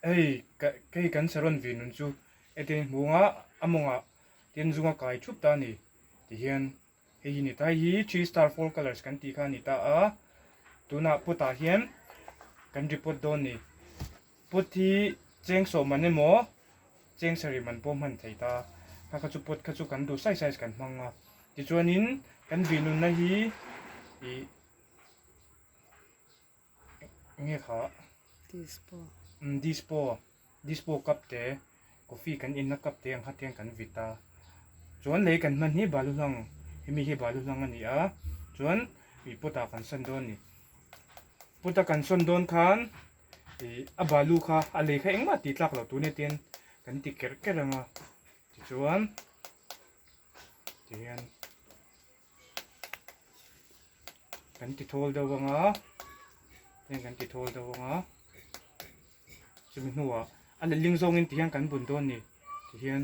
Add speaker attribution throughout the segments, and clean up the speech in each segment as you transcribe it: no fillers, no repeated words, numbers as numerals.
Speaker 1: Hei hei kan saron ve nun chu hetiang hmuh anga a mawngah tin zunga kai thup ta a ni tihian hei hi ni ta hei hi three star four colours kan tih kha a ni ta a tunah pot ah hian kan report dawn a ni pot hi cheng sawh man emaw cheng sarih man pawh hman thei ta kha kha chu pot kha chu kan duh size size kan hmang a tichuanin kan vih nunna hi ih. Enge kha?
Speaker 2: Dispo.
Speaker 1: Umm dispo, dispo cup te, coffee kan inna cup te ang kha te kan vit a. Chuan lei kan hman hi balu hlang, hemi hi balu hlang a ni a, chuan ih pot ah kan sawn dawn a ni. Pot a kan sawn dawn khan ih a balu kha a lei kha engmah tih tlak loh tun hetian kan ti kerh kerh ang a, tichuan tihian. Kan ti thawl deuh ang a, heng kan ti thawl deuh ang a, chumi hnuah a letling zawngin tihian kan bun dawn a ni, tihian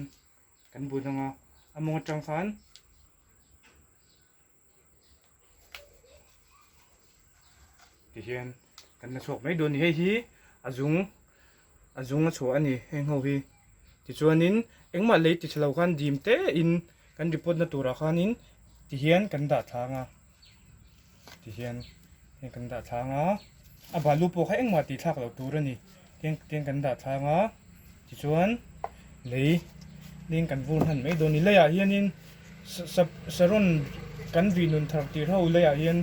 Speaker 1: kan bun ang a, a mawng atang khan tihian kan la chhuak mai dawn a ni, hei hi a zung a zung a chhuah a ni heng ho hi tichuanin engmah lei ti tha lo khan dim te in kan report na turah khanin tihian kan dah thlang a tihian heng kan dah thlang a a balu pawh kha engmah tih thlak loh tur a ni tiang tiang kan dah thlang a tichuan lei leng kan vur hman mai dawn a ni leiah hianin saron kan vih nun thar tir ho leiah hian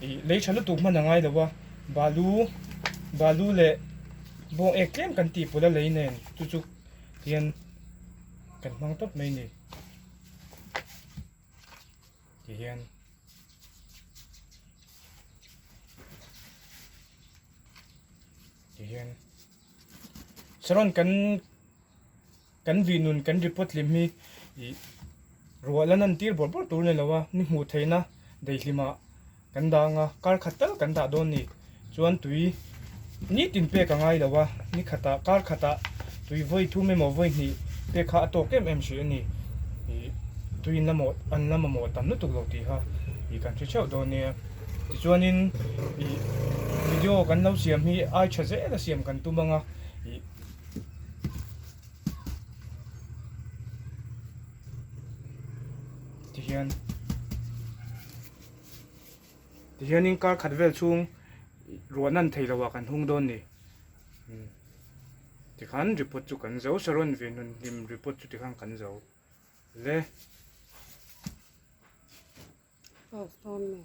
Speaker 1: ih lei tha lutuk hman a ngai lo a balu balu leh bawng ek tlem kan tih pawlh a lei nen chu chu hian kan hmang tawp mai a ni ti hian. Ti hian saron kan kan vih nun kan report hlim hi ih ruah la nan tir bawrh bawrh tur a ni lo a ni hmuh theihna daihlimah kan dah ang a kar khat tal kan dah dawn a ni chuan tui nitin pek a ngai lo a ni khatah kar khatah tui vawi thum emaw vawi hnih pek kha a tawk em em hrih a ni ih tui in la mawh an la mamawh tam lutuk lo tih kha ih kan hre theuh dawn nia tichuanin ih video kan lo siam hi ai tha zel a siam kan tum ang a ih. Tihian tihianin kar khat vel chhung ruah nan thei loh ah kan hung dawn ni tikhan report chu kan zo saron ve nun hlim report chu tikhan kan zo le.
Speaker 2: Off dawn nge?